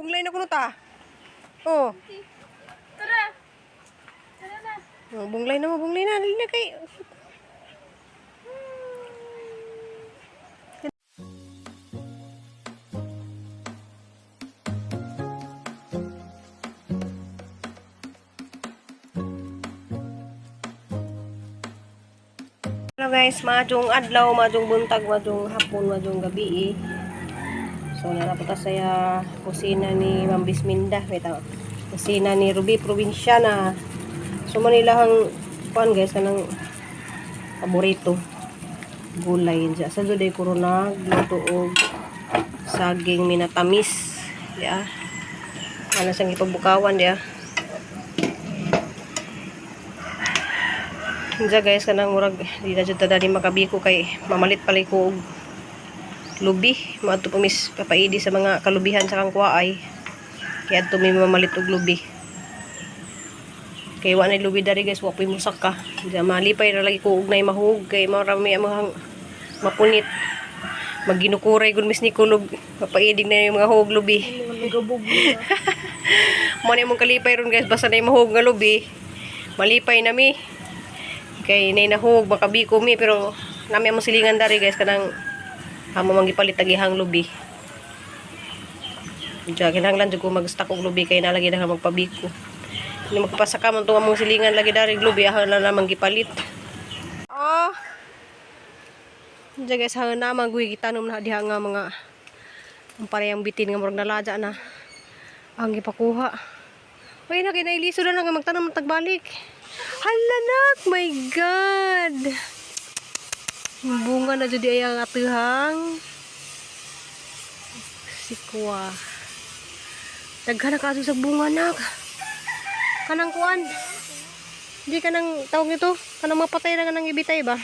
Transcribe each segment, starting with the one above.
Bunglay na kuno ta. Oh. Tara. Tara na. Oh, bunglay na mo, bunglay na. Dali na kay. Hello guys, maadjong adlaw, maadjong buntag, maadjong hapon, maadjong gabi eh. So narapunta sa kusina ni Ma'am Bisminda, may tao. Kusina ni Ruby Provinciana. So Manila ang kuan guys, kanang paborito gulay diya. Sa juday corona luto og saging minatamis. Ya. Ano siyang ipagbukawan diya. Diya guys, kanang murag di na jud ta dali makabiko kay mamalit palay ko og lubi. Maadto pa mis papaidi sa mga kalubihan sa kang kuwaay. Kaya adto mi mamalit og lubi. Kay wa na lubi dari guys, wa po'y musaka. Diya malipay ra lagi ko og nay mahug kay marami ang mga mapunit. Magginukuray gud mis ni kulog mapaidig na yung mga hug lubi. Mga na. Mo na imong kalipay ron guys, basta na yung mahug nga lubi. Malipay na mi. Kay nay nahug makabiko mi, pero nami among silingan dari guys, kanang amo mang gipalit tagihang lubi. Diya kinahanglan jud ko mag-stock og lubi kay nalagi na magpabiko. Hindi magpasaka man tong among silingan lagi dari lubi ahang na namang gipalit. Oh. Diya guys, hanggang na maguy gitanom na diha nga mga ang parehang bitin nga murag naladya na ang gipakuha. Uy, na kay nailiso na lang nga magtanom ng tagbalik. Hala nak, my God. Yung bunga na jud ay ang atuhang sikwa. Daghan na kaso sa bunga nak. Kanang kuan. Hindi kanang tawag nito, kanang mapatay na kanang ibitay ba?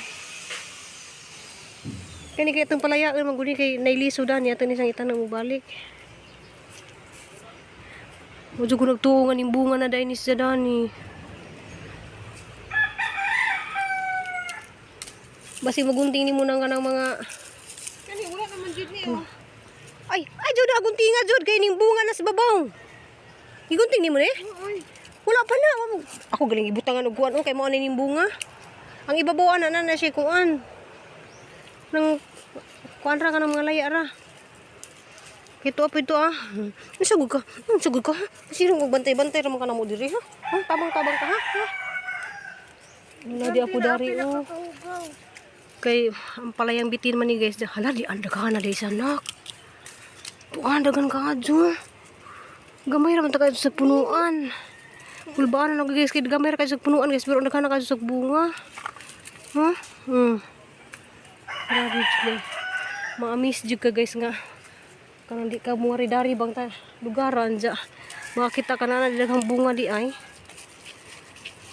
Kani kay itong palayaon maguni kay nailiso dan niya ni siyang itanong balik. Medyo ko nagtuo nga ning bunga na dahil ni siya dani. Basi magunting ni mo nang kanang mga Kani wala naman jud ni oh. Ay, ay jud aguntinga jud kay ning bunga na sa babaw. Gigunting nimo ni? Oy. Wala pa na. Ako galing ibutangan og kuan oh, kay mao na ning bunga. Ang ibabaw ana na na siya kuan. Nang kuan ra ka ng mga laya ra. Kito apa ito ah. Sugod ka. Sugod ka. Sino og bantay-bantay ra man ka namo diri ha? Ha? Tabang-tabang ka ha? Ha? Wala di ako dari oh. Kay ang palayang bitin man ni guys. Hala di ang daghan na di sa anak. Tuan daghan ka adyo. Gamay ra man ta kayo sa punuan. Pulbaan na guys kay gamay ra kayo sa punuan guys, pero daghan na kayo sa bunga. Ha? Grabe jud eh. Ma-miss jud ka guys nga kanang di ka muari dari bang ta lugaran ja. Makita ka na na daghang bunga di ay.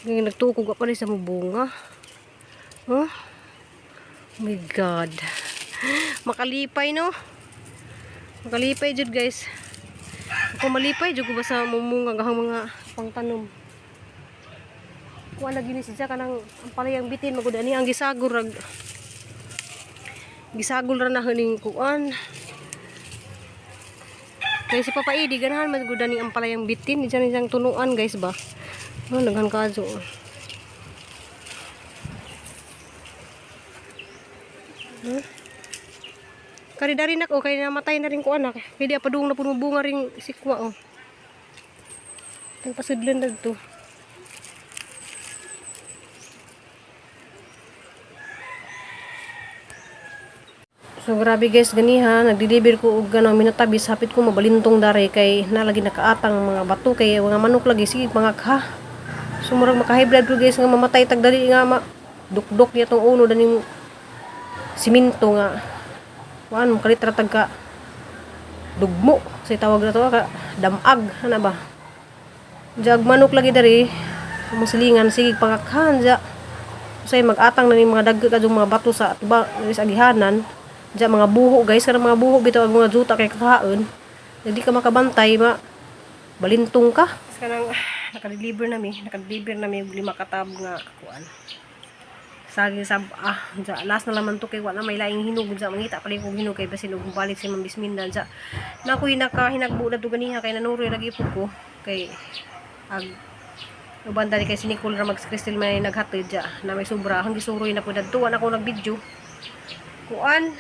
Ngayon nagtuo ko pa rin sa mga bunga. Huh? Oh my God. Makalipay no? Makalipay jud guys. Ako malipay jud ko basta mumunga gahang mga pangtanom. Kuha lagi ni siya kanang ang palayang bitin magud ani ang gisagol rag gisagol ra na huning kuan. Kay si Papa Idi ganahan man gud ani ang palayang bitin diyan siyang tunuan guys ba. No, daghan kajo. Huh? Kari dari nak oh, kay namatay na rin ko anak. Kay di pa dung na puno bunga ring sikwa oh. Ang pasudlan na to. So grabe guys, ganiha nagdeliver ko og ganang minatabis, hapit ko mabalintong dare kay nalagi nakaatang mga bato kay mga manok lagi sige mga ka. So murag maka high blood ko guys nga mamatay tag dali nga ma dukdok niya tong ulo daning siminto nga kuan makalit ra tag ka dugmo sa tawag na to ka damag ana ba. Jag manok lagi dari musilingan sige pangakhan ja. Usay mag-atang na ni mga dagko kadtong mga bato sa tuba sa agihanan. Diya mga buho guys, kanang mga buho bitaw ang mga juta kay kakaon. Hindi ka makabantay ma balintong ka. Kanang nakadeliver na mi og 5 ka tab nga kuan. Saging sab-ah. Diya, last na laman to kay wala may laing hinog. Diya, mangita pala yung hinog kay basin og balik si Ma'am Bisminda. Diya, na ako'y nakahinagbo na to ganiha kay nanuroy lagi po ko. Kay ag uban dali kay si Nicole ra mag Crystal may naghatid diya na may sobra hanggang gisuroy na po dadto. Wala ko nag-video kuan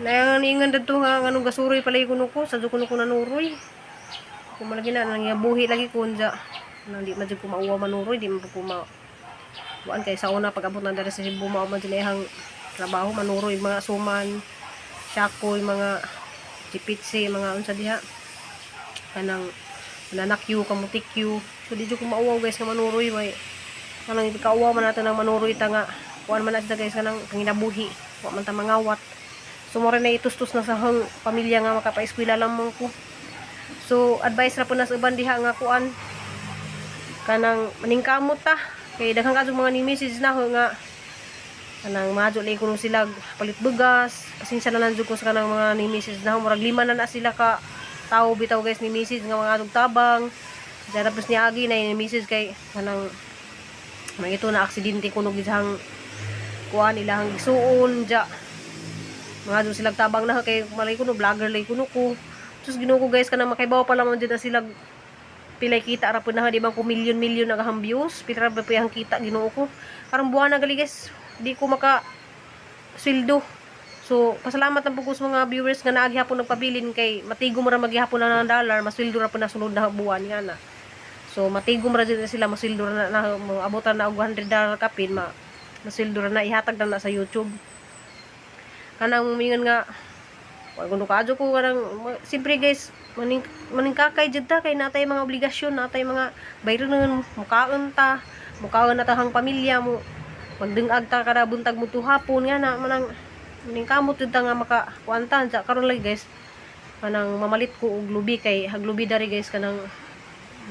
na ningan dadto nga nganong gasuroy pala kuno ko sa kuno ko nanuroy kung malagi na nangyabuhi lagi ko diya nang di man jud ko mauwa manuroy, di man po ko ma kuan kay sa una pag abot na diri sa Cebu, mao man jud na ihang trabaho, manuroy mga suman, shakoy, mga chipitsi, mga unsa diha, kanang nanakyu, kamutikyu. So di jud ko mauwaw, guys, nga manuroy way kanang kauwaw man nato ng manuroy ta nga kuan man na siya, guys, kanang panginabuhi, wa man ta mangawat. So mo na itustos na sa hang pamilya nga makapaeskwela lamang ko. So advice ra po na sa uban diha nga kuan, kanang maningkamot ta kay daghan kadtong mga ni message na ho nga kanang mahadyo lagi kuno sila palit bugas. Pasensya na lang jud ko sa kanang mga ni message na ho. Murag lima na na sila ka tao bitaw, guys, ni message nga mga adog tabang. Diyan tapos niagi na ni message kay kanang mga ito na aksidente kuno gidhang kuan ilahang gisuon ja mga doon sila tabang na kay malay kuno vlogger lay kuno ko. Sus, Ginoo ko, guys, kanang makaibaw pa lamang dyan na sila pilay kita ra pud na, di ba, kung milyon milyon nagahang views, pila ra ba ang kita? Ginoo ko, karong buwan na gali, guys, di ko maka sweldo. So pasalamat na po ko sa mga viewers nga naagi hapon nagpabilin kay matigo mo ra maghihapon na ng dollar, masweldo ra po na sunod na buwan nga na. So matigom ra jud na sila, masweldo ra na, na moabotan na og $100 kapin, ma masweldo ra na, ihatag na na sa YouTube. Kanang mumingon nga wag kuno kaadyo ko kanang siyempre, guys, maning maningkakay jud ta kay natay mga obligasyon, natay mga bayronon, mukaon ta, mukaon na ta hang pamilya mo, magdungag ta kada buntag mo hapon nga na manang maningkamot jud ta nga maka kuan ta. Sa karon lagi, guys, kanang mamalit ko og lubi kay haglubi dari, guys, kanang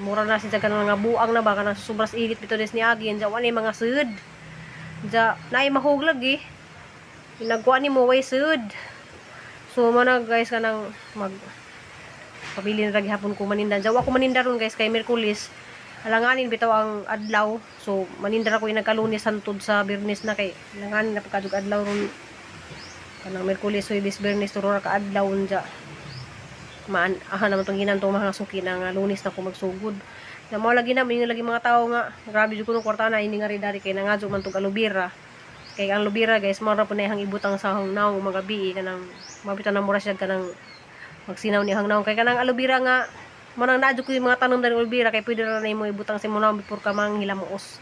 mura na siya kanang mga buang na ba, kanang sobras init bitaw des niagi ja wala mga sud ja naay mahog lagi nagkuan nimo way sud. So mo na, guys, kanang mag pabili na gihapon ko maninda. Jawa ko maninda ron, guys, kay Miyerkules alanganin bitaw ang adlaw. So maninda ra ko inagkalunes hantod sa Biyernes na kay alanganin na pagkadug adlaw ron kanang Miyerkules, Huwebes, Biyernes, turo ra ka adlaw unja. Maan aha naman tong ginantong mga suki na nga Lunes na ko magsugod. Na mao lagi na moingon lagi mga tawo nga grabe jud kuno kwarta na ini nga ri dari kay nangadyo man tong alubira. Kay ang lubira, guys, mao ra po na ihang ibutang sa ahong nawong mga gabi, kanang mabita na mura siya kanang magsinaw ni hang nawong kay kanang alubira nga mo nang naadyo ko yung mga tanom dali alubira kay pwede ra na imo ibutang sa imong nawong before ka manghilamuos.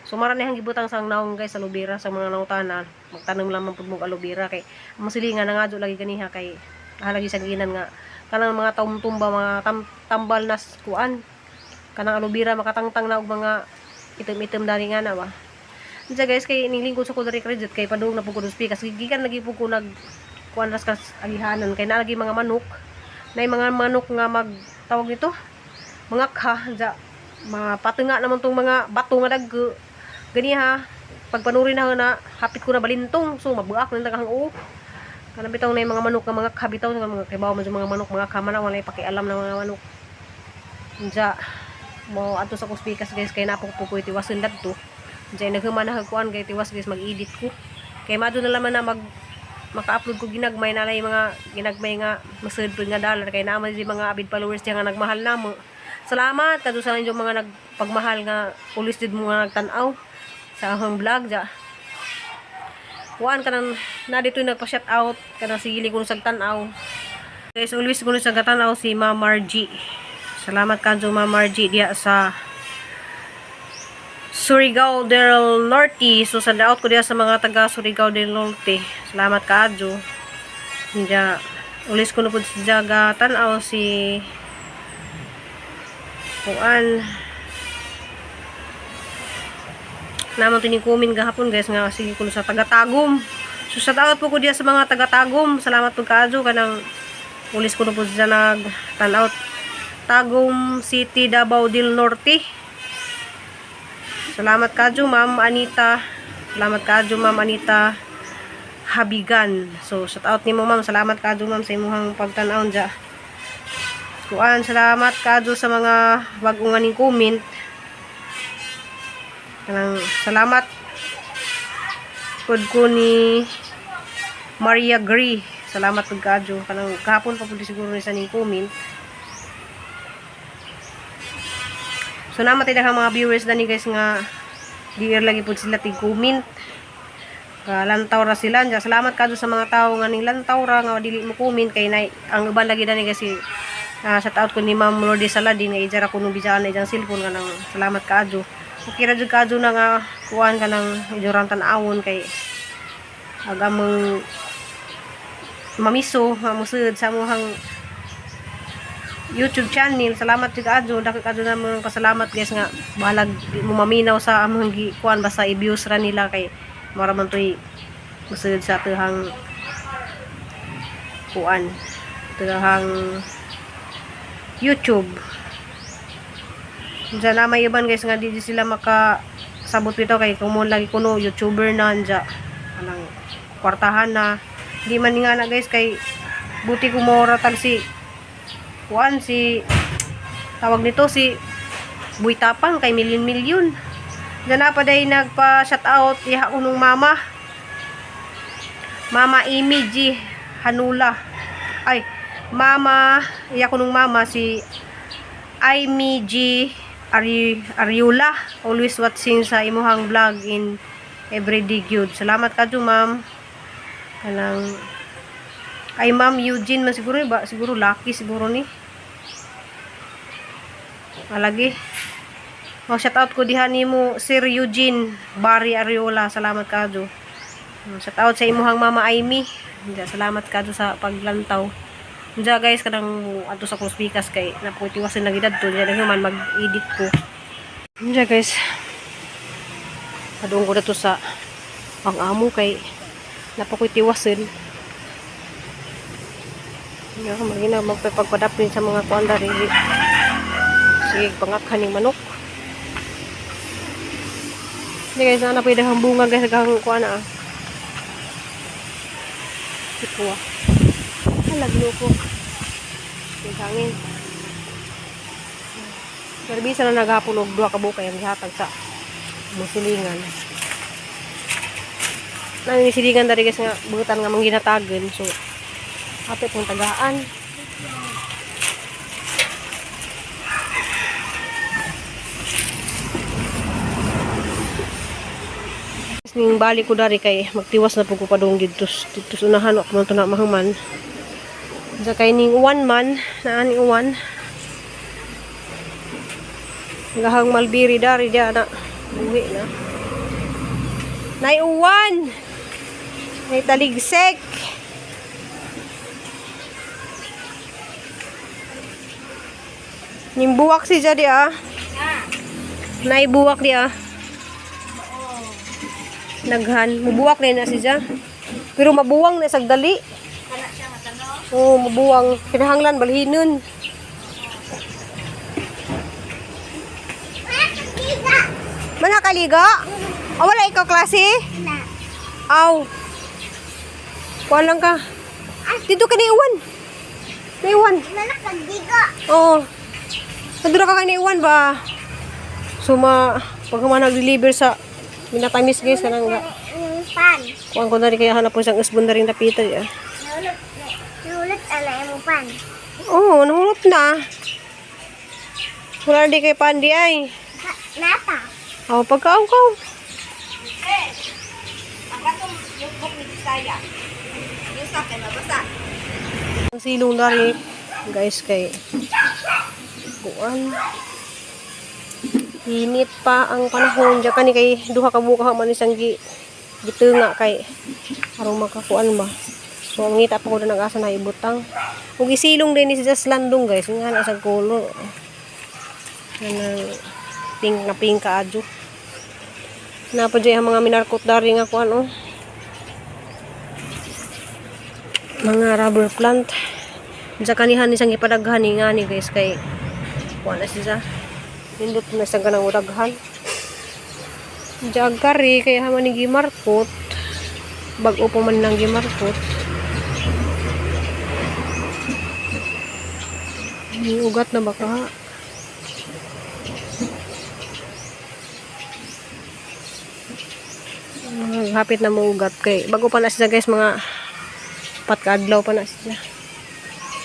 So mara na ihang gibutang sa nawong, guys, sa alubira sa mga nangutana, magtanom lamang pud mo og alubira kay ang silingan nangadyo lagi ganiha kay lagi sa ginan nga kanang mga tumtumba, mga tambal na kuan kanang alubira makatangtang na og mga itim-itim dali nga na ba. Unsa, guys, kay nilingkod sa ko diri credit kay padung na pud ko dos pikas gikan lagi pud ko nag kuan ras kas agihanan kay naa lagi mga manok na mga manok nga mag tawag nito mga ka ja mga patunga naman tong mga bato nga dagko ganiha pagpanuri na na hapit ko na balintong. So mabuak na daghang oo kanang bitaw na yung mga manok nga mga kabitaw nga mga kay man sa mga manok mga kama na walay pakialam na mga manok. Unsa mo adto sa kuspikas, guys, kay napok po ko tiwason dadto. Unsa naghuman na kuan kay tiwas, guys, mag-edit ko kay mado na laman na mag maka-upload ko ginagmay na lang mga ginagmay nga masud nga dollar kay naman di mga avid followers diya nga nagmahal namo. Salamat kadto sa inyong mga nagpagmahal nga ulis jud mo nga nagtan-aw sa akong vlog ja. Kuan kanang na dito nagpa-shout out kanang sigili ko sa tan-aw, guys, always ko sa tan-aw si Ma'am Margie. Salamat kanjo, Ma'am Margie, diya sa Surigao del Norte. So send out ko diya sa mga taga Surigao del Norte. Salamat kaadyo. Diya ulis ko na po siya ga tan-aw si kuan naman tinikumin gahapon, guys, nga sige ko sa taga-Tagum. So shout out po ko diya sa mga taga-Tagum. Salamat po kaadyo kanang ulis ko na po siya nag tan-out. Tagum City, Davao del Norte. Salamat kadyo, Ma'am Anita. Salamat kadyo, Ma'am Anita Habigan. So shout out nimo, Ma'am. Salamat kadyo, Ma'am, sa imong pagtan-aw dya. Kuan, salamat kadyo sa mga bag-o nga ning comment. Kanang salamat. Pod ko ni Maria Gray. Salamat pud kaadyo. Kanang kahapon pa pud siguro ni sa ning comment. So namatay daghang mga viewers dani guys nga diir lagi pud sila tig comment. Kalantaw ra sila. Nya, salamat kadto sa mga tawo nga ning lantaw ra nga dili mo comment kay na, ang uban lagi dani kasi shout out ko ni Ma'am Lourdes Saladin nga ijara kuno bisaan na ijang cellphone nga nang salamat kaadyo. Okay ra jud kaadyo na nga kuan ka nang ijurang tan-awon kay agamang mamiso nga musud sa amuhang YouTube channel. Salamat jud kaadyo. Dako kaadyo na mong pasalamat guys nga bahalag di mo maminaw sa among gi kuan basta i-views ra nila kay mara man toy musud sa tuhang kuan tuhang YouTube. Diyan na may iban guys nga di sila makasabot bitaw kay kung mo lagi kuno YouTuber na anja anang kwartahan na di man nga na guys kay buti ko mo tag si kuan si tawag nito si Buy Tapang kay milyon-milyon. Diyan na pa day nagpa shout out iha ko nung mama. Mama Amy G Hanula. Ay, mama, iya ko nung mama si Amy G Ariula. Always watching sa imuhang vlog in everyday good. Salamat ka ma'am. Kanang ay Ma'am Eugene man siguro ba siguro lucky siguro ni. Alagi. Oh, shout out ko diha nimo Sir Eugene Barry Ariola. Salamat kajo. Oh, shout out sa imuhang mama Amy. Diya, salamat kajo sa paglantaw. Diya guys kanang adto sa Cruz Picas kay napuitiwasan lagi dadto diya lang human mag-edit ko. Diya guys. Padung ko dato sa ang amo kay napakuitiwasan. Nga magina magpapagpadapin sa mga kuan dari. Sige, pangakhan ning manok. Hindi guys, na pwede ang bunga guys, daghang kuan na. Ito ah. Halaglo ko. Yung hangin. Pero bisa na naghapon og duha ka buok kay ang gihatag sa musilingan. Nang silingan dari guys nga butan nga mangginatagan. So ato pong tagaan. Ning balik ko dari kay magtiwas na po ko padung didto didto sa unahan wa man to na mahuman. Sa kay ning uwan man, naa ni uwan. Gahang malbiri dari dia na buhi na. Nay uwan. Nay taligsek. Ning buwak si jadi ah. Nay buwak di ah. Naghan, mubuwak na siya. Pero mabuwang na sagdali. Oo, mabuwang. Kinahanglan balhinon. Mana kaligo? O wala ikaw klase? Aw. Kuan lang ka. Dito ka naiwan. Naiwan. Oo. Nandun ka naiwan ba? So ma pag man nag-deliver sa minatamis guys kanang Pan. kuan ko na rin kaya hanap po isang usbon na rin napita ya. Nahulot, nahulot ana imong pan. Oo, nahulot na. Wala di kay pandi ay. Nata. Aw, pagkaon ko. Ang katong notebook ni Bisaya. Yung sa akin, mabasa. Ang silong na rin, guys, kay kuan. Init pa ang panahon. Diyan kani kay duha ka buka man isang gi gitunga kay aron makakuan ba. So ang ngita pa ko na nag-asa na ibutang. Ug isilong din ni si Just Landong guys. Nga na sa color. Kanang pink na pink kaadyo. Napa dyan ang mga minarkot dari nga kuan oh. Mga rubber plant. Diyan kanihan isang ipadaghan ni nga ni guys kay kuan na siya. Nindot na sa ganang udaghan. Diyan kari kay haman ni gimarkot. Bag-o pa man lang gimarkot. May ugat na baka. Hapit na muugat kay bago pa na siya guys, mga 4 ka adlaw pa na siya.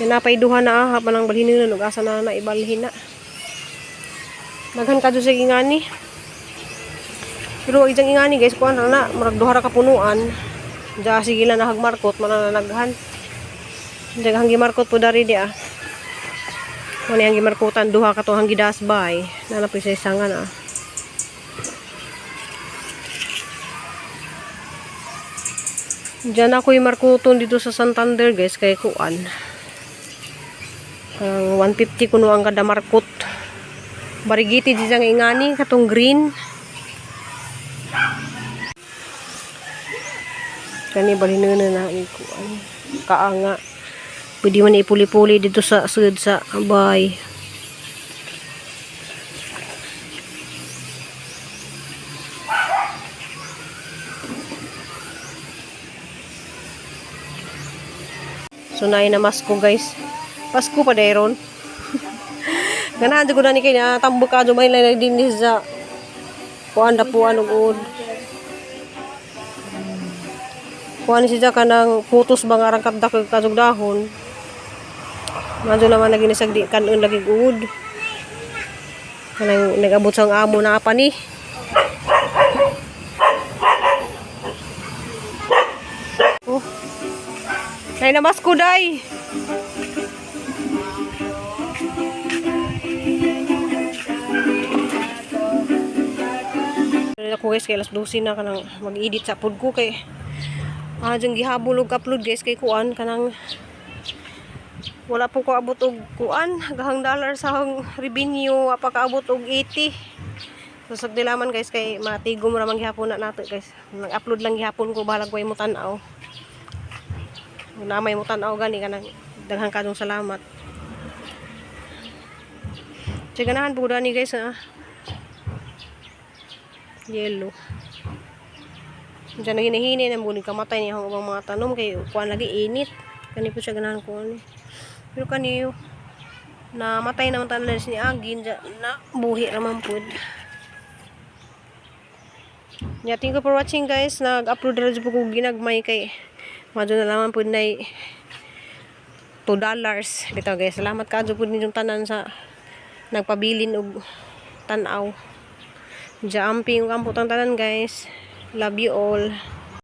Yan napay duha na ah, pa nang balhin na ug asa na na ibalhin na. Daghan kadto sa ingani. Pero ang isang ingani guys, kuan ra na, murag duha ra ka punuan. Diya sige lang na hagmarkot, mananaghan. Diya hanggi markot po dari di ah. Kuan ang gimarkutan duha ka to hanggi dasbay. Nana po sa isangan ah. Diyan ako yung markuton dito sa Santander guys kay kuan. Ang 150 kuno ang kada markot. Barigiti di siya nga ingani katong green. Kani balhin na ni kuan. Kaanga. Pwede man ipuli-puli dito sa sud sa bay. So naay na masko guys. Pasko pa dayron. Ganahan jud ko na ni kay na tambok ka may lang din sa kuan dapuan og ud. Kuan siya kanang putos ba nga arang katdak kadug dahon. Madyo naman lagi ni di kanon lagi ud. Kanang nag-abot sa amo na pa ni. Oh. Nay na masko day. Ako guys kay alas 12 na kanang mag-edit sa pod ko kay ah diyang gihabol og upload guys kay kuan kanang wala po ko abot og kuan gahang dollar sa akong revenue, wa pa kaabot og 80. So sagdi laman guys kay matigom ra man gihapon na nato guys. Nag-upload lang gihapon ko, bahalag way mo tan-aw. Na may mo tan-aw gani kanang daghan kadong salamat. Sige, ganahan po ni guys ah. Yellow. Diyan na hinihini na bunig kamatay niya ang ubang mga tanom kay kuan lagi init. Kani po siya ganahan ko ani. Pero kani na matay naman tanan ni Agin dya, na buhi raman pud. Yeah, thank you for watching guys. Nag-upload ra jud po ko ginagmay kay madyo na laman pud nay $2. Bitaw guys, salamat kaadto pud ninyong tanan sa nagpabilin og tan-aw. Diya amping ug ampo tang tanan guys. Love you all.